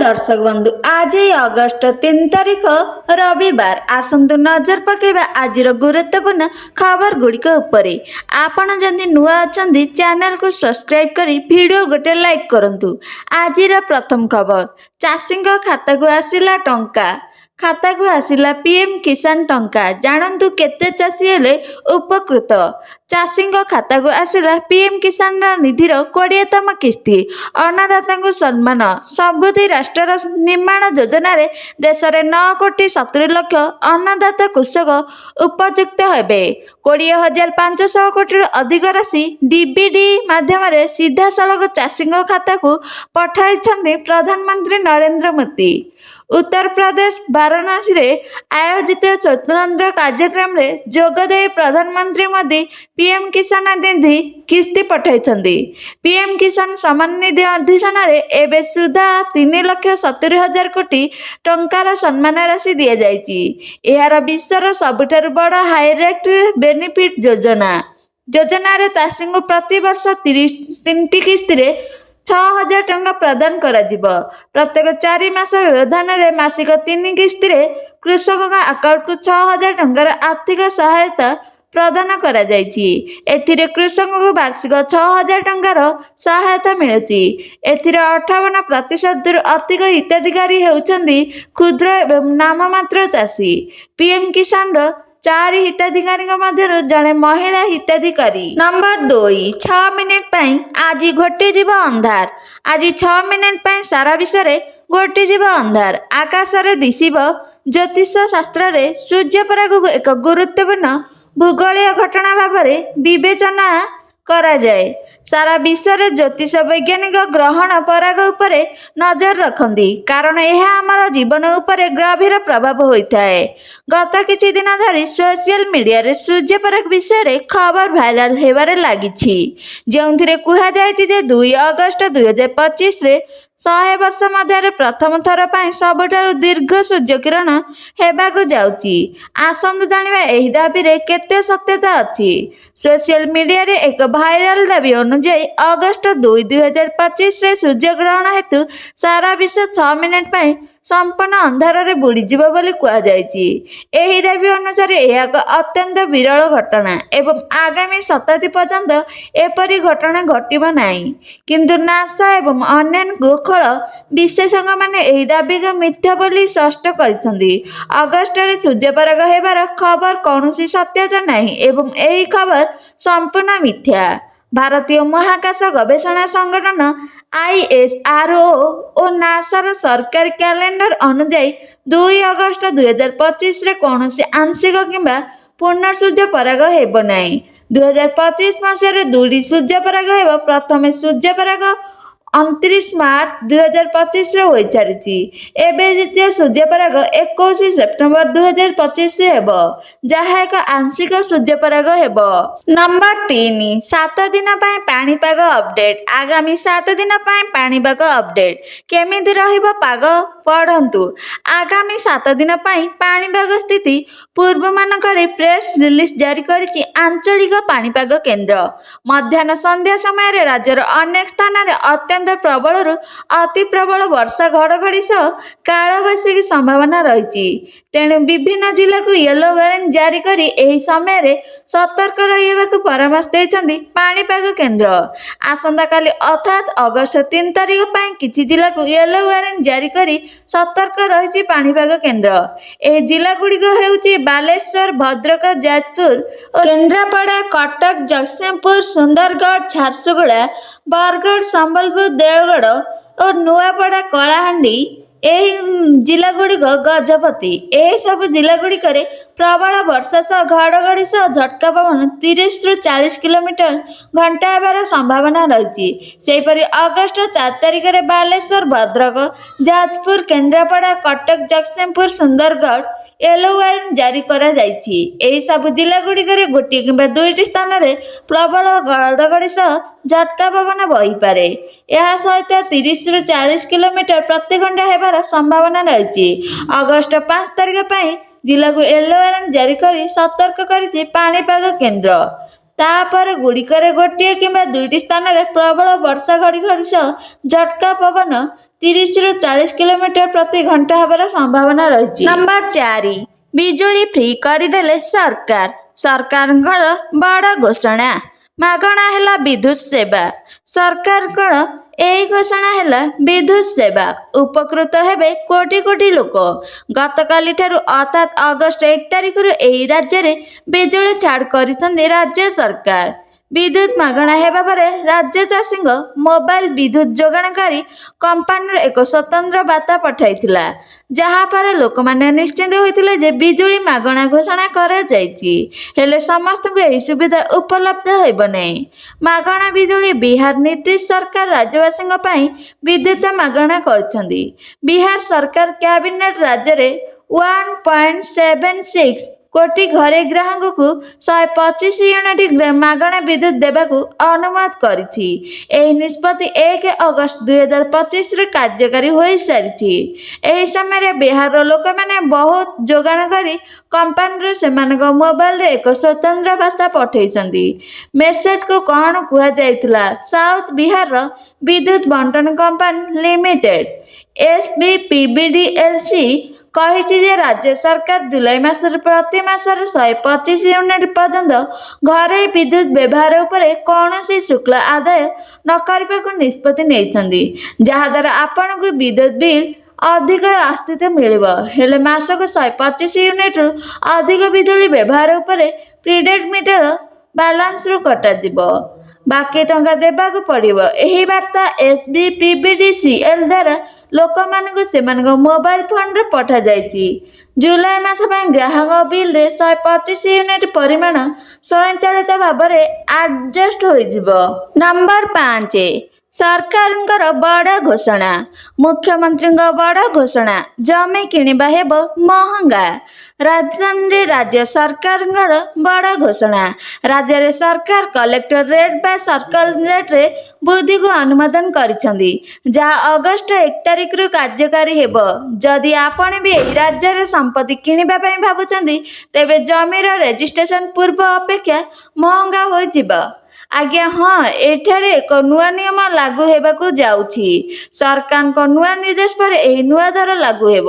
ଦର୍ଶକ ବନ୍ଧୁ, ଆଜି ଅଗଷ୍ଟ 3 ତାରିଖ, ରବିବାର। ଆସନ୍ତୁ ନଜର ପକାଇବା ଆଜିର ଗୁରୁତ୍ୱପୂର୍ଣ୍ଣ ଖବର ଗୁଡ଼ିକ ଉପରେ। ଆପଣ ଯଦି ନୂଆ ଅଛନ୍ତି, ଚ୍ୟାନେଲକୁ ସବସ୍କ୍ରାଇବ୍ କରି ଭିଡ଼ିଓ ଗୋଟେ ଲାଇକ୍ କରନ୍ତୁ। ଆଜିର ପ୍ରଥମ ଖବର, ଚାଷୀଙ୍କ ଖାତାକୁ ଆସିଲା ଟଙ୍କା। ଖାତାକୁ ଆସିଲା ପିଏମ୍ କିଷାନ ଟଙ୍କା, ଜାଣନ୍ତୁ କେତେ ଚାଷୀ ହେଲେ ଉପକୃତ। ଚାଷୀଙ୍କ ଖାତାକୁ ଆସିଲା ପିଏମ୍ କିଷାନର ନିଧିର 20ତମ କିସ୍ତି। ଅନ୍ନଦାତାଙ୍କୁ ସମ୍ମାନ। ସମୃଦ୍ଧ ରାଷ୍ଟ୍ରର ନିର୍ମାଣ ଯୋଜନାରେ ଦେଶରେ 9 କୋଟି 70 ଲକ୍ଷ ଅନ୍ନଦାତା କୃଷକ ଉପଯୁକ୍ତ ହେବେ। 20,500 କୋଟିରୁ ଅଧିକ ରାଶି ଡିବିଟି ମାଧ୍ୟମରେ ସିଧାସଳଖ ଚାଷୀଙ୍କ ଖାତାକୁ ପଠାଇଛନ୍ତି ପ୍ରଧାନମନ୍ତ୍ରୀ ନରେନ୍ଦ୍ର ମୋଦି। ଉତ୍ତରପ୍ରଦେଶ ବାରାଣସୀରେ ଆୟୋଜିତ ସ୍ୱତନ୍ତ୍ର କାର୍ଯ୍ୟକ୍ରମରେ ଯୋଗଦେଇ ପ୍ରଧାନମନ୍ତ୍ରୀ ମୋଦି ପିଏମ୍ କିଷାନ ନିଧି କିସ୍ତି ପଠାଇଛନ୍ତି। ପିଏମ୍ କିଷାନ ସମ୍ମାନ ନିଧି ଅଧୀନରେ ଏବେ ସୁଦ୍ଧା 3 ଲକ୍ଷ 70 ହଜାର କୋଟି ଟଙ୍କାର ସମ୍ମାନ ରାଶି ଦିଆଯାଇଛି। ଏହାର ବିଶ୍ୱର ସବୁଠାରୁ ବଡ଼ ଡାଇରେକ୍ଟ ବେନିଫିଟ୍ ଯୋଜନା। ଯୋଜନାରେ ଚାଷୀଙ୍କୁ ପ୍ରତିବର୍ଷ 30 ତିନିଟି କିସ୍ତିରେ 6,000 ଟଙ୍କା ପ୍ରଦାନ କରାଯିବ। ପ୍ରତ୍ୟେକ 4 ମାସ ବ୍ୟବଧାନରେ ମାସିକ ତିନି କିସ୍ତିରେ କୃଷକଙ୍କ ଆକାଉଣ୍ଟକୁ 6,000 ଟଙ୍କାର ଆର୍ଥିକ ସହାୟତା ପ୍ରଦାନ କରାଯାଇଛି। ଏଥିରେ କୃଷକଙ୍କୁ ବାର୍ଷିକ 6,000 ଟଙ୍କାର ସହାୟତା ମିଳୁଛି। ଏଥିରେ 58 ପ୍ରତିଶତରୁ ଅଧିକ ହିତାଧିକାରୀ ହେଉଛନ୍ତି କ୍ଷୁଦ୍ର ଏବଂ ନାମମାତ୍ର ଚାଷୀ। ପିଏମ୍ କିଷାନର ଚାରି ହିତାଧିକାରୀଙ୍କ ମଧ୍ୟରୁ ଜଣେ ମହିଳା ହିତାଧିକାରୀ। ନମ୍ବର 2, 6 ମିନିଟ୍ ପାଇଁ ଆଜି ଘୋଟିଯିବ ଅନ୍ଧାର। ଆଜି 6 ମିନିଟ୍ ପାଇଁ ସାରା ବିଶ୍ୱରେ ଘୋଟିଯିବ ଅନ୍ଧାର, ଆକାଶରେ ଦିଶିବ। ଜ୍ୟୋତିଷ ଶାସ୍ତ୍ରରେ ସୂର୍ଯ୍ୟପରାଗକୁ ଏକ ଗୁରୁତ୍ୱପୂର୍ଣ୍ଣ ଭୂଗୋଳୀୟ ଘଟଣା ଭାବରେ ବିବେଚନା କରାଯାଏ। ସାରା ବିଶ୍ୱରେ ଜ୍ୟୋତିଷ ବୈଜ୍ଞାନିକ ଗ୍ରହଣ ପରାଗ ଉପରେ ନଜର ରଖନ୍ତି, କାରଣ ଏହା ଆମର ଜୀବନ ଉପରେ ଗଭୀର ପ୍ରଭାବ ହୋଇଥାଏ। ଗତ କିଛି ଦିନ ଧରି ସୋସିଆଲ ମିଡ଼ିଆରେ ସୂର୍ଯ୍ୟପରାଗ ବିଷୟରେ ଖବର ଭାଇରାଲ ହେବାରେ ଲାଗିଛି, ଯେଉଁଥିରେ କୁହାଯାଇଛି ଯେ 2 ଅଗଷ୍ଟ 2025ରେ 100 ବର୍ଷ ମଧ୍ୟରେ ପ୍ରଥମ ଥର ପାଇଁ ସବୁଠାରୁ ଦୀର୍ଘ ସୂର୍ଯ୍ୟକିରଣ ହେବାକୁ ଯାଉଛି। ଆସନ୍ତୁ ଜାଣିବା ଏହି ଦାବିରେ କେତେ ସତ୍ୟତା ଅଛି। ସୋସିଆଲ ମିଡ଼ିଆରେ ଏକ ଭାଇରାଲ ଦାବି ଅନୁଯାୟୀ, ଅଗଷ୍ଟ 2, 2025ରେ ସୂର୍ଯ୍ୟଗ୍ରହଣ ହେତୁ ସାରା ବିଶ୍ୱ 6 ମିନିଟ୍ ପାଇଁ ସମ୍ପୂର୍ଣ୍ଣ ଅନ୍ଧାରରେ ବୁଡ଼ିଯିବ ବୋଲି କୁହାଯାଇଛି। ଏହି ଦାବି ଅନୁସାରେ ଏହା ଏକ ଅତ୍ୟନ୍ତ ବିରଳ ଘଟଣା ଏବଂ ଆଗାମୀ ଶତାବ୍ଦୀ ପର୍ଯ୍ୟନ୍ତ ଏପରି ଘଟଣା ଘଟିବ ନାହିଁ। କିନ୍ତୁ ନାସା ଏବଂ ଅନ୍ୟାନ୍ୟ ଭୂଗୋଳ ବିଶେଷଜ୍ଞମାନେ ଏହି ଦାବିକୁ ମିଥ୍ୟା ବୋଲି ସ୍ପଷ୍ଟ କରିଛନ୍ତି। ଅଗଷ୍ଟରେ ସୂର୍ଯ୍ୟପରାଗ ହେବାର ଖବର କୌଣସି ସତ୍ୟତା ନାହିଁ ଏବଂ ଏହି ଖବର ସମ୍ପୂର୍ଣ୍ଣ ମିଥ୍ୟା। ଭାରତୀୟ ମହାକାଶ ଗବେଷଣା ସଂଗଠନ, ଆଇଏସ୍ଆରଓ ଓ ନାସାର ସରକାରୀ କ୍ୟାଲେଣ୍ଡର ଅନୁଯାୟୀ 2 ଅଗଷ୍ଟ 2025ରେ କୌଣସି ଆଂଶିକ କିମ୍ବା ପୂର୍ଣ୍ଣ ସୂର୍ଯ୍ୟପରାଗ ହେବ ନାହିଁ। 2025 ମସିହାରେ ଦୁଇଟି ସୂର୍ଯ୍ୟପରାଗ ହେବ। ପ୍ରଥମେ ସୂର୍ଯ୍ୟପରାଗ 29 ମାର୍ଚ୍ଚ 2025ରେ ହୋଇସାରିଛି। ଏବେ ଦ୍ୱିତୀୟ ସୂର୍ଯ୍ୟପରାଗ 21 ସେପ୍ଟେମ୍ବର 2025ରେ ହେବ, ଯାହା ଏକ ଆଂଶିକ ସୂର୍ଯ୍ୟପରାଗ ହେବ। ନମ୍ବର 3, 7 ଦିନ ପାଇଁ ପାଣିପାଗ ଅପଡେଟ୍। ଆଗାମୀ 7 ଦିନ ପାଇଁ ପାଣିପାଗ ଅପଡେଟ୍, କେମିତି ରହିବ ପାଗ ପଢ଼ନ୍ତୁ। ଆଗାମୀ 7 ଦିନ ପାଇଁ ପାଣିପାଗ ସ୍ଥିତି ପୂର୍ବାନୁମାନ କରି ପ୍ରେସ୍ ରିଲିଜ୍ ଜାରି କରିଛି ଆଞ୍ଚଳିକ ପାଣିପାଗ କେନ୍ଦ୍ର। ମଧ୍ୟାହ୍ନ ସନ୍ଧ୍ୟା ସମୟରେ ରାଜ୍ୟର ଅନେକ ସ୍ଥାନରେ ଅତ୍ୟନ୍ତ ପ୍ରବଳରୁ ଅତି ପ୍ରବଳ ବର୍ଷା, ଘଡ଼ଘଡ଼ି ସହ କାଳବୈଶାଖୀ ସମ୍ଭାବନା ରହିଛି। ତେଣୁ ବିଭିନ୍ନ ଜିଲ୍ଲାକୁ ୟେଲୋ ୱାର୍ଣ୍ଣିଂ ଜାରି କରି ଏହି ସମୟରେ ସତର୍କ ରହିବାକୁ ପରାମର୍ଶ ଦେଇଛନ୍ତି ପାଣିପାଗ କେନ୍ଦ୍ର। ଆସନ୍ତାକାଲି ଅର୍ଥାତ୍ ଅଗଷ୍ଟ 3 ତାରିଖ ପାଇଁ କିଛି ଜିଲ୍ଲାକୁ ୟେଲୋ ୱାର୍ଣ୍ଣିଂ ଜାରି କରି ସତର୍କ ରହିଛି ପାଣିପାଗ କେନ୍ଦ୍ର। ଏହି ଜିଲ୍ଲାଗୁଡ଼ିକ ହେଉଛି ବାଲେଶ୍ୱର, ଭଦ୍ରକ, ଯାଜପୁର ଓ କେନ୍ଦ୍ରାପଡ଼ା, କଟକ, ଜଗତସିଂହପୁର, ସୁନ୍ଦରଗଡ଼, ଝାରସୁଗୁଡ଼ା, ବରଗଡ଼, ସମ୍ବଲପୁର, ଦେଓଗଡ଼ ଓ ନୂଆପଡ଼ା, କଳାହାଣ୍ଡି। ଏହି ଜିଲ୍ଲାଗୁଡ଼ିକ ଗଜପତି। ଏହିସବୁ ଜିଲ୍ଲାଗୁଡ଼ିକରେ ପ୍ରବଳ ବର୍ଷା ସହ ଘଡ଼ଘଡ଼ି ସହ ଝଟକା ପବନ 30ରୁ 40 କିଲୋମିଟର ଘଣ୍ଟା ହେବାର ସମ୍ଭାବନା ରହିଛି। ସେହିପରି ଅଗଷ୍ଟ 4 ତାରିଖରେ ବାଲେଶ୍ୱର, ଭଦ୍ରକ, ଯାଜପୁର, କେନ୍ଦ୍ରାପଡ଼ା, କଟକ, ଜଗତସିଂହପୁର, ସୁନ୍ଦରଗଡ଼ ୟେଲୋ ୱାର୍ଣ୍ଣିଂ ଜାରି କରାଯାଇଛି। ଏହି ସବୁ ଜିଲ୍ଲାଗୁଡ଼ିକରେ ଗୋଟିଏ କିମ୍ବା ଦୁଇଟି ସ୍ଥାନରେ ପ୍ରବଳ ଘଡ଼ଘଡ଼ି ସହ ଝଟକା ପବନ ବହିପାରେ। ଏହା ସହିତ 30ରୁ 40 କିଲୋମିଟର ପ୍ରତି ଘଣ୍ଟା ହେବାର ସମ୍ଭାବନା ରହିଛି। ଅଗଷ୍ଟ 5 ତାରିଖ ପାଇଁ ଜିଲ୍ଲାକୁ ୟେଲୋ ୱାର୍ଣ୍ଣିଂ ଜାରି କରି ସତର୍କ କରିଛି ପାଣିପାଗ କେନ୍ଦ୍ର। ତାପରେ ଗୁଡ଼ିକରେ ଗୋଟିଏ କିମ୍ବା ଦୁଇଟି ସ୍ଥାନରେ ପ୍ରବଳ ବର୍ଷା, ଘଡ଼ଘଡ଼ି ସହ ଝଟକା ପବନ 30ରୁ 40 କିଲୋମିଟର ପ୍ରତି ଘଣ୍ଟା ହେବାର ସମ୍ଭାବନା ରହିଛି। ନମ୍ବର 4, ବିଜୁଳି ଫ୍ରି କରିଦେଲେ ସରକାର। ସରକାରଙ୍କର ବଡ଼ ଘୋଷଣା, ମାଗଣା ହେଲା ବିଦ୍ୟୁତ ସେବା। ସରକାରଙ୍କର ଏହି ଘୋଷଣା ହେଲା ବିଦ୍ୟୁତ ସେବା, ଉପକୃତ ହେବେ କୋଟି କୋଟି ଲୋକ। ଗତକାଲିଠାରୁ ଅର୍ଥାତ୍ ଅଗଷ୍ଟ 1 ତାରିଖରୁ ଏହି ରାଜ୍ୟରେ ବିଜୁଳି ଛାଡ଼ କରିଛନ୍ତି ରାଜ୍ୟ ସରକାର। ବିଦ୍ୟୁତ ମାଗଣା ହେବା ପରେ ରାଜ୍ୟ ଚାଷୀଙ୍କ ମୋବାଇଲ ବିଦ୍ୟୁତ ଯୋଗାଣକାରୀ କମ୍ପାନୀର ଏକ ସ୍ୱତନ୍ତ୍ର ବାର୍ତ୍ତା ପଠାଇଥିଲା, ଯାହା ପରେ ଲୋକମାନେ ନିଶ୍ଚିନ୍ତ ହୋଇଥିଲେ ଯେ ବିଜୁଳି ମାଗଣା ଘୋଷଣା କରାଯାଇଛି। ହେଲେ ସମସ୍ତଙ୍କୁ ଏହି ସୁବିଧା ଉପଲବ୍ଧ ହେବ ନାହିଁ। ମାଗଣା ବିଜୁଳି। ବିହାର ନୀତିଶ ସରକାର ରାଜ୍ୟବାସୀଙ୍କ ପାଇଁ ବିଦ୍ୟୁତ ମାଗଣା କରିଛନ୍ତି। ବିହାର ସରକାର କ୍ୟାବିନେଟ ରାଜ୍ୟରେ 1.76 କୋଟି ଘରୋଇ ଗ୍ରାହକଙ୍କୁ 125 ୟୁନିଟ୍ ମାଗଣା ବିଦ୍ୟୁତ ଦେବାକୁ ଅନୁମତ କରିଛି। ଏହି ନିଷ୍ପତ୍ତି 1 ଅଗଷ୍ଟ 2025ରୁ କାର୍ଯ୍ୟକାରୀ ହୋଇସାରିଛି। ଏହି ସମୟରେ ବିହାରର ଲୋକମାନେ ବହୁତ ଯୋଗାଣକାରୀ କମ୍ପାନୀରୁ ସେମାନଙ୍କ ମୋବାଇଲରେ ଏକ ସ୍ୱତନ୍ତ୍ର ବାର୍ତ୍ତା ପଠାଇଛନ୍ତି। ମେସେଜକୁ କ'ଣ କୁହାଯାଇଥିଲା? ସାଉଥ ବିହାରର ବିଦ୍ୟୁତ ବଣ୍ଟନ କମ୍ପାନୀ ଲିମିଟେଡ୍, ଏସବିପିବିଡିଏଲସି କହିଛି ଯେ ରାଜ୍ୟ ସରକାର ଜୁଲାଇ ମାସରେ ପ୍ରତି ମାସରେ 125 ୟୁନିଟ୍ ପର୍ଯ୍ୟନ୍ତ ଘରୋଇ ବିଦ୍ୟୁତ ବ୍ୟବହାର ଉପରେ କୌଣସି ଶୁଳ୍କ ଆଦାୟ ନକରିବାକୁ ନିଷ୍ପତ୍ତି ନେଇଛନ୍ତି, ଯାହାଦ୍ୱାରା ଆପଣଙ୍କୁ ବିଦ୍ୟୁତ ବିଲ୍ ଅଧିକ ଆସ୍ତିତ୍ୱ ମିଳିବ। ହେଲେ ମାସକୁ 125 ୟୁନିଟ୍ରୁ ଅଧିକ ବିଜୁଳି ବ୍ୟବହାର ଉପରେ ପ୍ରିପେଡ୍ ମିଟର ବାଲାନ୍ସରୁ କଟାଯିବ, ବାକି ଟଙ୍କା ଦେବାକୁ ପଡ଼ିବ। ଏହି ବାର୍ତ୍ତା ଏସବିପିବିଡିସିଏଲ୍ ଦ୍ୱାରା ଲୋକମାନଙ୍କୁ ସେମାନଙ୍କ ମୋବାଇଲ ଫୋନରେ ପଠାଯାଇଛି। ଜୁଲାଇ ମାସ ପାଇଁ ଗ୍ରାହକ ବିଲ୍ରେ 125 ୟୁନିଟ୍ ପରିମାଣ ସ୍ୱୟଂଚାଳିତ ଭାବରେ ଆଡଜଷ୍ଟ ହୋଇଯିବ। ନମ୍ବର 5, ସରକାରଙ୍କର ବଡ଼ ଘୋଷଣା। ମୁଖ୍ୟମନ୍ତ୍ରୀଙ୍କ ବଡ଼ ଘୋଷଣା, ଜମି କିଣିବା ହେବ ମହଙ୍ଗା। ରାଜଧାନୀରେ ରାଜ୍ୟ ସରକାରଙ୍କର ବଡ଼ ଘୋଷଣା। ରାଜ୍ୟରେ ସରକାର କଲେକ୍ଟର ରେଟ୍ ବା ସର୍କଲ ରେଟ୍ରେ ବୃଦ୍ଧିକୁ ଅନୁମୋଦନ କରିଛନ୍ତି, ଯାହା ଅଗଷ୍ଟ 1 ତାରିଖରୁ କାର୍ଯ୍ୟକାରୀ ହେବ। ଯଦି ଆପଣ ବି ଏହି ରାଜ୍ୟରେ ସମ୍ପତ୍ତି କିଣିବା ପାଇଁ ଭାବୁଛନ୍ତି, ତେବେ ଜମିର ରେଜିଷ୍ଟ୍ରେସନ ପୂର୍ବ ଅପେକ୍ଷା ମହଙ୍ଗା ହୋଇଯିବ। ଆଜ୍ଞା ହଁ, ଏଠାରେ ଏକ ନୂଆ ନିୟମ ଲାଗୁ ହେବାକୁ ଯାଉଛି। ସରକାରଙ୍କ ନୂଆ ନିର୍ଦ୍ଦେଶ ପରେ ଏହି ନୂଆ ଦର ଲାଗୁ ହେବ,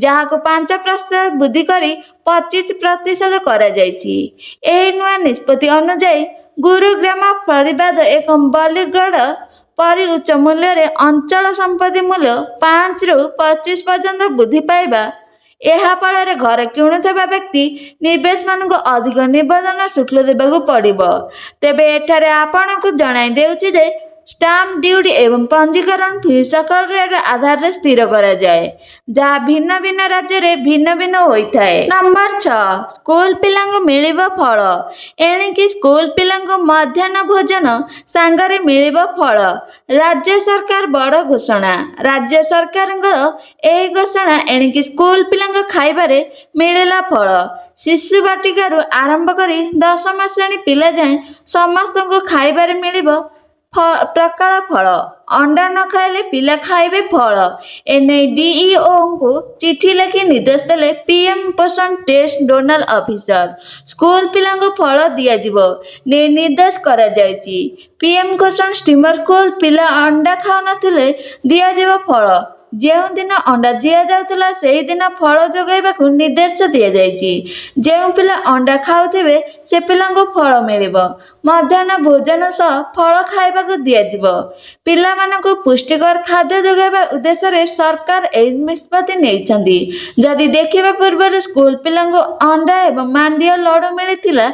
ଯାହାକୁ 5% ବୃଦ୍ଧି କରି 25% କରାଯାଇଛି। ଏହି ନୂଆ ନିଷ୍ପତ୍ତି ଅନୁଯାୟୀ, ଗୁରୁଗ୍ରାମ, ଫରିଦାବାଦ ଏବଂ ବଲ୍ଲଭଗଡ଼ ପରି ଉଚ୍ଚ ମୂଲ୍ୟରେ ଅଞ୍ଚଳ ସମ୍ପତ୍ତି ମୂଲ୍ୟ 5ରୁ 25 ପର୍ଯ୍ୟନ୍ତ ବୃଦ୍ଧି ପାଇବା। ଏହା ଫଳରେ ଘର କିଣୁଥିବା ବ୍ୟକ୍ତି ନିବେଶମାନଙ୍କୁ ଅଧିକ ନିବନ୍ଧନ ଶୁଳ୍କ ଦେବାକୁ ପଡ଼ିବ। ତେବେ ଏଠାରେ ଆପଣଙ୍କୁ ଜଣାଇ ଦେଉଛି ଯେ ଷ୍ଟାମ୍ପ ଡ୍ୟୁଟି ଏବଂ ପଞ୍ଜୀକରଣ ଫି ସର୍କଲ ରେଟ୍ ଆଧାରରେ ସ୍ଥିର କରାଯାଏ, ଯାହା ଭିନ୍ନ ଭିନ୍ନ ରାଜ୍ୟରେ ଭିନ୍ନ ଭିନ୍ନ ହୋଇଥାଏ। ନମ୍ବର 6, ସ୍କୁଲ ପିଲାଙ୍କୁ ମିଳିବ ଫଳ। ଏଣିକି ସ୍କୁଲ ପିଲାଙ୍କୁ ମଧ୍ୟାହ୍ନ ଭୋଜନ ସାଙ୍ଗରେ ମିଳିବ ଫଳ। ରାଜ୍ୟ ସରକାର ବଡ଼ ଘୋଷଣା। ରାଜ୍ୟ ସରକାରଙ୍କର ଏହି ଘୋଷଣା, ଏଣିକି ସ୍କୁଲ ପିଲାଙ୍କ ଖାଇବାରେ ମିଳିଲା ଫଳ। ଶିଶୁ ବାଟିକାରୁ ଆରମ୍ଭ କରି 10ମ ଶ୍ରେଣୀ ପିଲା ଯାଏଁ ସମସ୍ତଙ୍କୁ ଖାଇବାରେ ମିଳିବ ପ୍ରକାର ଫଳ। ଅଣ୍ଡା ନ ଖାଇଲେ ପିଲା ଖାଇବେ ଫଳ। ଏନେଇ ଡିଇଓଙ୍କୁ ଚିଠି ଲେଖି ନିର୍ଦ୍ଦେଶ ଦେଲେ ପିଏମ୍ ପୋଷଣ ଟେଷ୍ଟ ନୋଡାଲ ଅଫିସର। ସ୍କୁଲ ପିଲାଙ୍କୁ ଫଳ ଦିଆଯିବ ନେଇ ନିର୍ଦ୍ଦେଶ କରାଯାଇଛି। ପିଏମ୍ ପୋଷଣ ସ୍କିମର ସ୍କୁଲ ପିଲା ଅଣ୍ଡା ଖାଉନଥିଲେ ଦିଆଯିବ ଫଳ। ଯେଉଁଦିନ ଅଣ୍ଡା ଦିଆଯାଉଥିଲା, ସେହିଦିନ ଫଳ ଯୋଗାଇବାକୁ ନିର୍ଦ୍ଦେଶ ଦିଆଯାଇଛି। ଯେଉଁ ପିଲା ଅଣ୍ଡା ଖାଉଥିବେ, ସେ ପିଲାଙ୍କୁ ଫଳ ମିଳିବ। ମଧ୍ୟାହ୍ନ ଭୋଜନ ସହ ଫଳ ଖାଇବାକୁ ଦିଆଯିବ। ପିଲାମାନଙ୍କୁ ପୁଷ୍ଟିକର ଖାଦ୍ୟ ଯୋଗାଇବା ଉଦ୍ଦେଶ୍ୟରେ ସରକାର ଏହି ନିଷ୍ପତ୍ତି ନେଇଛନ୍ତି। ଯଦି ଦେଖିବା, ପୂର୍ବରୁ ସ୍କୁଲ ପିଲାଙ୍କୁ ଅଣ୍ଡା ଏବଂ ମାଣ୍ଡିଆ ଲଡୁ ମିଳିଥିଲା,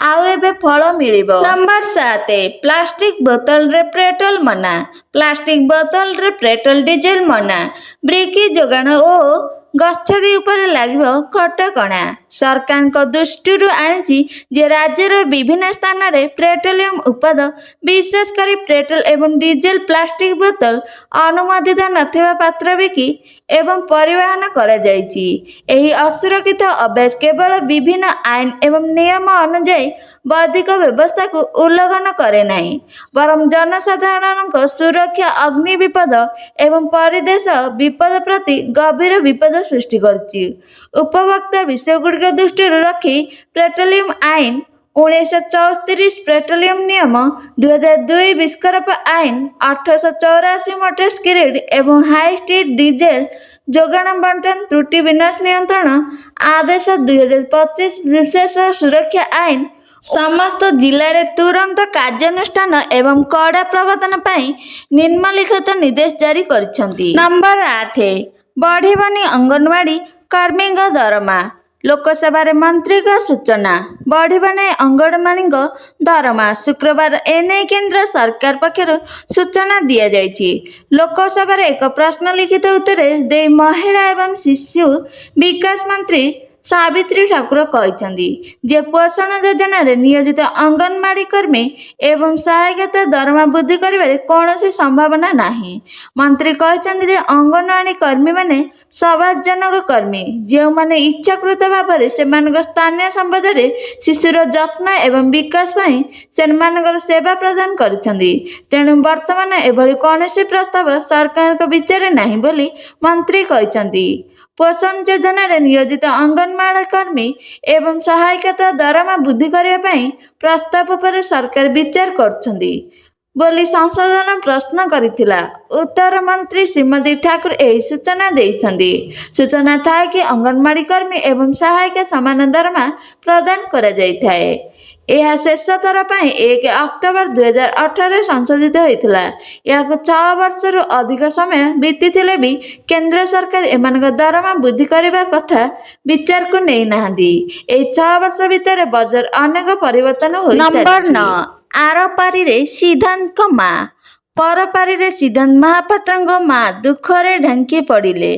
ଆଉ ଏବେ ଫଳ ମିଳିବ। ନମ୍ବର 7, ପ୍ଲାଷ୍ଟିକ ବୋତଲରେ ପେଟ୍ରୋଲ ମନା। ପ୍ଲାଷ୍ଟିକ ବୋତଲରେ ପେଟ୍ରୋଲ ଡିଜେଲ ମନା। ବିକ୍ରି, ଯୋଗାଣ ଓ ଗଚ୍ଛିତ ଉପରେ ଲାଗିବ କଟକଣା। ସରକାରଙ୍କ ଦୃଷ୍ଟିରୁ ଆଣିଛି ଯେ ରାଜ୍ୟର ବିଭିନ୍ନ ସ୍ଥାନରେ ପେଟ୍ରୋଲିୟମ ଉତ୍ପାଦ, ବିଶେଷ କରି ପେଟ୍ରୋଲ ଏବଂ ଡିଜେଲ, ପ୍ଲାଷ୍ଟିକ ବୋତଲ, ଅନୁମୋଦିତ ନଥିବା ପାତ୍ର ବିକ୍ରି ଏବଂ ପରିବହନ କରାଯାଇଛି। ଏହି ଅସୁରକ୍ଷିତ ଅଭ୍ୟାସ କେବଳ ବିଭିନ୍ନ ଆଇନ ଏବଂ ନିୟମ ଅନୁଯାୟୀ ବୈଧିକ ବ୍ୟବସ୍ଥାକୁ ଉଲ୍ଲଂଘନ କରେ ନାହିଁ, ବରଂ ଜନସାଧାରଣଙ୍କ ସୁରକ୍ଷା, ଅଗ୍ନି ବିପଦ ଏବଂ ପରିବେଶ ବିପଦ ପ୍ରତି ଗଭୀର ବିପଦ ସୃଷ୍ଟି କରିଛି। ଉପରୋକ୍ତ ବିଷୟଗୁଡ଼ିକ ଦୃଷ୍ଟିରୁ ରଖି ପେଟ୍ରୋଲିୟମ ଆଇନ 1934 ପେଟ୍ରୋଲିୟମ ନିୟମ, 2002 ବିସ୍ଫୋରକ ଆଇନ, 1884 ମୋଟର ସ୍ପିରିଟ୍ ଏବଂ ହାଇ ଷ୍ଟ୍ରିଟ୍ ଡିଜେଲ ଯୋଗାଣ ବଣ୍ଟନ ତ୍ରୁଟି ବିନାଶ ନିୟନ୍ତ୍ରଣ ଆଦେଶ, 2025 ବିଶେଷ ସୁରକ୍ଷା ଆଇନ। ସମସ୍ତ ଜିଲ୍ଲାରେ ତୁରନ୍ତ କାର୍ଯ୍ୟାନୁଷ୍ଠାନ ଏବଂ କଡ଼ା ପ୍ରବର୍ତ୍ତନ ପାଇଁ ନିମ୍ନଲିଖିତ ନିର୍ଦ୍ଦେଶ ଜାରି କରିଛନ୍ତି। ନମ୍ବର 8, ବଢ଼ିବନି ଅଙ୍ଗନବାଡ଼ି କର୍ମୀଙ୍କ ଦରମା। ଲୋକସଭାରେ ମନ୍ତ୍ରୀଙ୍କ ସୂଚନା। ବଢ଼ିବ ନାହିଁ ଅଙ୍ଗନବାଡ଼ିଙ୍କ ଦରମା। ଶୁକ୍ରବାର ଏନେଇ କେନ୍ଦ୍ର ସରକାର ପକ୍ଷରୁ ସୂଚନା ଦିଆଯାଇଛି। ଲୋକସଭାରେ ଏକ ପ୍ରଶ୍ନ ଲିଖିତ ଉତ୍ତର ଦେଇ ମହିଳା ଏବଂ ଶିଶୁ ବିକାଶ ମନ୍ତ୍ରୀ ସାବିତ୍ରୀ ଠାକୁର କହିଛନ୍ତି ଯେ ପୋଷଣ ଯୋଜନାରେ ନିୟୋଜିତ ଅଙ୍ଗନବାଡ଼ି କର୍ମୀ ଏବଂ ସହାୟିକା ଦରମା ବୃଦ୍ଧି କରିବାରେ କୌଣସି ସମ୍ଭାବନା ନାହିଁ। ମନ୍ତ୍ରୀ କହିଛନ୍ତି ଯେ ଅଙ୍ଗନବାଡ଼ି କର୍ମୀମାନେ ସମ୍ମାନଜନକ କର୍ମୀ, ଯେଉଁମାନେ ଇଚ୍ଛାକୃତ ଭାବରେ ସେମାନଙ୍କ ସ୍ଥାନୀୟ ସମ୍ବନ୍ଧରେ ଶିଶୁର ଯତ୍ନ ଏବଂ ବିକାଶ ପାଇଁ ସେମାନଙ୍କର ସେବା ପ୍ରଦାନ କରୁଛନ୍ତି। ତେଣୁ ବର୍ତ୍ତମାନ ଏଭଳି କୌଣସି ପ୍ରସ୍ତାବ ସରକାରଙ୍କ ବିଚାରରେ ନାହିଁ ବୋଲି ମନ୍ତ୍ରୀ କହିଛନ୍ତି। ପୋଷଣ ଯୋଜନାରେ ନିୟୋଜିତ ଅଙ୍ଗନବାଡ଼ି କର୍ମୀ ଏବଂ ସହାୟିକା ଦରମା ବୃଦ୍ଧି କରିବା ପାଇଁ ପ୍ରସ୍ତାବ ଉପରେ ସରକାର ବିଚାର କରୁଛନ୍ତି ବୋଲି ସଂସଦନ ପ୍ରଶ୍ନ କରିଥିଲା। ଉତ୍ତର ମନ୍ତ୍ରୀ ଶ୍ରୀମତୀ ଠାକୁର ଏହି ସୂଚନା ଦେଇଛନ୍ତି। ସୂଚନା ଥାଏ କି, ଅଙ୍ଗନବାଡ଼ି କର୍ମୀ ଏବଂ ସହାୟିକା ସମାନ ଦରମା ପ୍ରଦାନ କରାଯାଇଥାଏ। ଏହା ଶେଷ ଥର ପାଇଁ 1 ଅକ୍ଟୋବର 2018ରେ ସଂଶୋଧିତ ହୋଇଥିଲା। ଏହାକୁ 6 ବର୍ଷରୁ ଅଧିକ ସମୟ ବିତିଥିଲେ ବି କେନ୍ଦ୍ର ସରକାର ଏମାନଙ୍କ ଦରମା ବୃଦ୍ଧି କରିବା କଥା ବିଚାରକୁ ନେଇନାହାନ୍ତି। ଏହି 6 ବର୍ଷ ଭିତରେ ବଜାର ଅନେକ ପରିବର୍ତ୍ତନ ହୋଇସାରିଛି। ନମ୍ବର 9, ଆରପାରିରେ ସିଦ୍ଧାନ୍ତଙ୍କ ମା। ପରପାରିରେ ସିଦ୍ଧାନ୍ତ ମହାପାତ୍ରଙ୍କ ମା ଦୁଃଖରେ ଢାଙ୍କି ପଡ଼ିଲେ।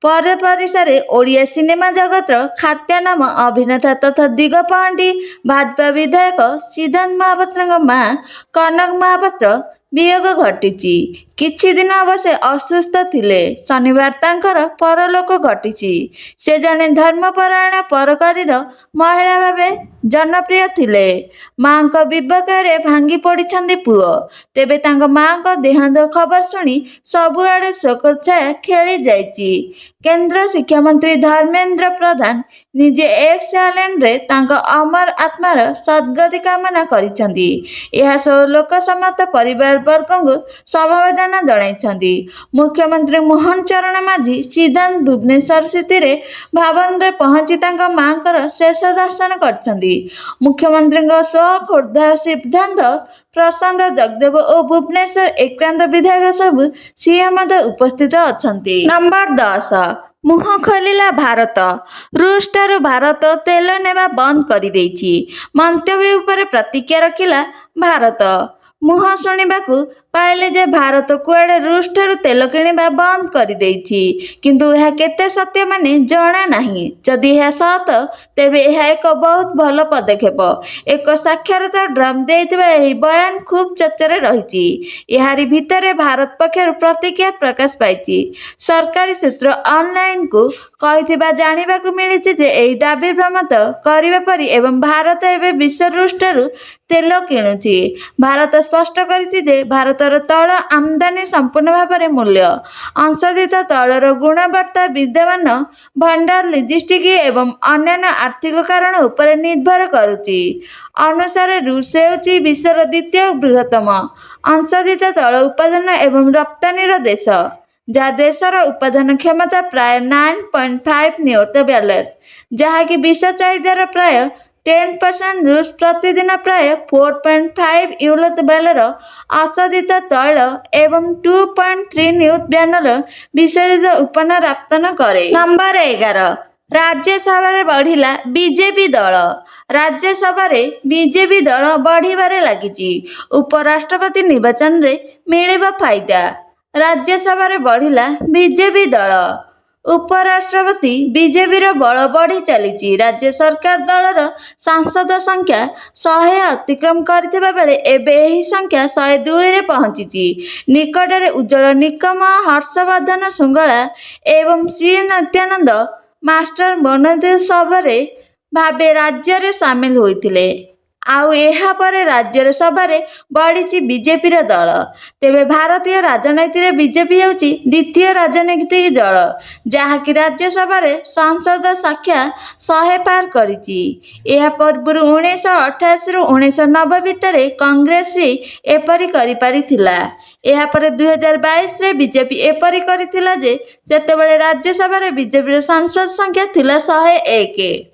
ପରିଶେଷରେ ଓଡ଼ିଆ ସିନେମା ଜଗତର ଖ୍ୟାତନାମା ଅଭିନେତା ତଥା ଦିଗପହଣ୍ଡି ଭାଜପା ବିଧାୟକ ସିଦ୍ଧାନ୍ତ ମହାପାତ୍ରଙ୍କ ମା କନକ ମହାପାତ୍ର ବିୟୋଗ ଘଟିଛି। କିଛି ଦିନ ହେବ ସେ ଅସୁସ୍ଥ ଥିଲେ। ଶନିବାର ତାଙ୍କର ପରଲୋକ ଘଟିଛି। ସେ ଜଣେ ଧର୍ମପରାୟଣ ପରୋପକାରୀ ମହିଳା ଭାବେ ଜନପ୍ରିୟ ଥିଲେ। ମାଙ୍କ ବିୟୋଗରେ ଭାଙ୍ଗି ପଡ଼ିଛନ୍ତି ପୁଅ। ତେବେ ତାଙ୍କ ମାଙ୍କ ଦେହାନ୍ତ ଖବର ଶୁଣି ସବୁଆଡ଼େ ଶୋକର ଛାୟା ଖେଳିଯାଇଛି। କେନ୍ଦ୍ର ଶିକ୍ଷାମନ୍ତ୍ରୀ ଧର୍ମେନ୍ଦ୍ର ପ୍ରଧାନ ନିଜେ ଏକ୍ସ ହ୍ୟାଣ୍ଡେଲରେ ତାଙ୍କ ଅମର ଆତ୍ମାର ସଦ୍ଗତି କାମନା କରିଛନ୍ତି। ଏହା ସହ ଶୋକସନ୍ତପ୍ତ ପରିବାରବର୍ଗଙ୍କୁ ସମବେଦନା ଜଣାଇଛନ୍ତି। ମୁଖ୍ୟମନ୍ତ୍ରୀ ମୋହନ ଚରଣ ମାଝୀ ସିଦ୍ଧାନ୍ତ ଭୁବନେଶ୍ୱର ସ୍ଥିତ ଭବନରେ ପହଞ୍ଚି ତାଙ୍କ ମାଙ୍କର ଶେଷ ଦର୍ଶନ କରିଛନ୍ତି। ମୁଖ୍ୟମନ୍ତ୍ରୀଙ୍କ ସହ ଖୋର୍ଦ୍ଧା ସିଦ୍ଧାନ୍ତ ପ୍ରସାଦ ଜଗଦ୍ଦେବ ଓ ଭୁବନେଶ୍ୱର ଏକାମ୍ର ବିଧାୟକ ଶମ୍ଭୁ ସିଂହ ମଧ୍ୟ ଉପସ୍ଥିତ ଅଛନ୍ତି। ନମ୍ବର 10, ମୁହଁ ଖୋଲିଲା ଭାରତ। ରୁଷଠାରୁ ଭାରତ ତେଲ ନେବା ବନ୍ଦ କରିଦେଇଛି ମନ୍ତବ୍ୟ ଉପରେ ପ୍ରତିକ୍ରିୟା ରଖିଲା ଭାରତ। ମୁହଁ ଶୁଣିବାକୁ ପାଇଲେ ଯେ ଭାରତ କୁଆଡ଼େ ରୁଷଠାରୁ ତେଲ କିଣିବା ବନ୍ଦ କରିଦେଇଛି। କିନ୍ତୁ ଏହା କେତେ ସତ୍ୟ ମାନେ ଜଣା ନାହିଁ। ଯଦି ଏହା ସତ, ତେବେ ଏହା ଏକ ବହୁତ ଭଲ ପଦକ୍ଷେପ। ଏକ ସାକ୍ଷାତକାରରେ ଟ୍ରମ୍ପ ଦେଇଥିବା ଏହି ବୟାନ ଖୁବ୍ ଚର୍ଚ୍ଚାରେ ରହିଛି। ଏହାରି ଭିତରେ ଭାରତ ପକ୍ଷରୁ ପ୍ରତିକ୍ରିୟା ପ୍ରକାଶ ପାଇଛି। ସରକାରୀ ସୂତ୍ର ଅନଲାଇନକୁ କହିଥିବା ଜାଣିବାକୁ ମିଳିଛି ଯେ ଏହି ଦାବି ଭ୍ରମିତ କରିବା ପରି ଏବଂ ଭାରତ ଏବେ ବିଶ୍ୱ ରୁଷଠାରୁ ତେଲ କିଣୁଛି। ଭାରତ ସ୍ପଷ୍ଟ କରିଛି ଯେ ଭାରତର ତୈଳ ଆମଦାନୀ ସମ୍ପୂର୍ଣ୍ଣ ଭାବରେ ମୂଲ୍ୟ, ଅଶୋଧିତ ତୈଳର ଗୁଣବତ୍ତା, ବିଦ୍ୟମାନ ଭଣ୍ଡାର, ଲଜିଷ୍ଟିକ୍ ଏବଂ ଅନ୍ୟାନ୍ୟ ଆର୍ଥିକ କାରଣ ଉପରେ ନିର୍ଭର କରୁଛି। ଅନୁସାରେ ରୁଷ ହେଉଛି ବିଶ୍ୱର ଦ୍ୱିତୀୟ ବୃହତ୍ତମ ଅଶୋଧିତ ତୈଳ ଉତ୍ପାଦନ ଏବଂ ରପ୍ତାନିର ଦେଶ, ଯାହା ଦେଶର ଉତ୍ପାଦନ କ୍ଷମତା ପ୍ରାୟ 9.5 ନିୟୁତ ବ୍ୟାରେଲ, ଯାହାକି ବିଶ୍ୱ ଚାହିଦାର ପ୍ରାୟ 10%। ରୁଷ ପ୍ରତିଦିନ ପ୍ରାୟ 4.5 ନିୟୁତ ବ୍ୟାରେଲ ଅଶୋଧିତ ତୈଳ ଏବଂ 2.3 ନିୟୁତ ବ୍ୟାରେଲ ବିଶୋଧିତ ଉତ୍ପନ୍ନ ରପ୍ତାନି କରେ। ନମ୍ବର 11, ରାଜ୍ୟସଭାରେ ବଢ଼ିଲା ବିଜେପି ଦଳ। ରାଜ୍ୟସଭାରେ ବିଜେପି ଦଳ ବଢ଼ିବାରେ ଲାଗିଛି। ଉପରାଷ୍ଟ୍ରପତି ନିର୍ବାଚନରେ ମିଳିବ ଫାଇଦା। ରାଜ୍ୟସଭାରେ ବଢ଼ିଲା ବିଜେପି ଦଳ। ଉପରାଷ୍ଟ୍ରପତି ବିଜେପିର ବଳ ବଢ଼ି ଚାଲିଛି। ରାଜ୍ୟ ସରକାର ଦଳର ସାଂସଦ ସଂଖ୍ୟା 100 ଅତିକ୍ରମ କରିଥିବା ବେଳେ ଏବେ ଏହି ସଂଖ୍ୟା 102ରେ ପହଞ୍ଚିଛି। ନିକଟରେ ଉଜ୍ଜଳ ନିକମ, ହର୍ଷବର୍ଦ୍ଧନ ଶୃଙ୍ଗଳା ଏବଂ ସି ନିତ୍ୟାନନ୍ଦ ମାଷ୍ଟର ମନୋନୀତ ସଭ୍ୟ ଭାବେ ରାଜ୍ୟସଭାରେ ସାମିଲ ହୋଇଥିଲେ। ଆଉ ଏହାପରେ ରାଜ୍ୟରେ ସଭାରେ ବଢ଼ିଛି ବିଜେପିର ଦଳ। ତେବେ ଭାରତୀୟ ରାଜନୀତିରେ ବିଜେପି ହେଉଛି ଦ୍ୱିତୀୟ ରାଜନୈତିକ ଦଳ, ଯାହାକି ରାଜ୍ୟସଭାରେ ସାଂସଦ ସଂଖ୍ୟା 100 ପାର କରିଛି। ଏହା ପୂର୍ବରୁ 1988ରୁ 1990 ଭିତରେ କଂଗ୍ରେସ ଏପରି କରିପାରିଥିଲା। ଏହାପରେ 2022ରେ ବିଜେପି ଏପରି କରିଥିଲା ଯେ, ସେତେବେଳେ ରାଜ୍ୟସଭାରେ ବିଜେପିର ସାଂସଦ ସଂଖ୍ୟା ଥିଲା 101।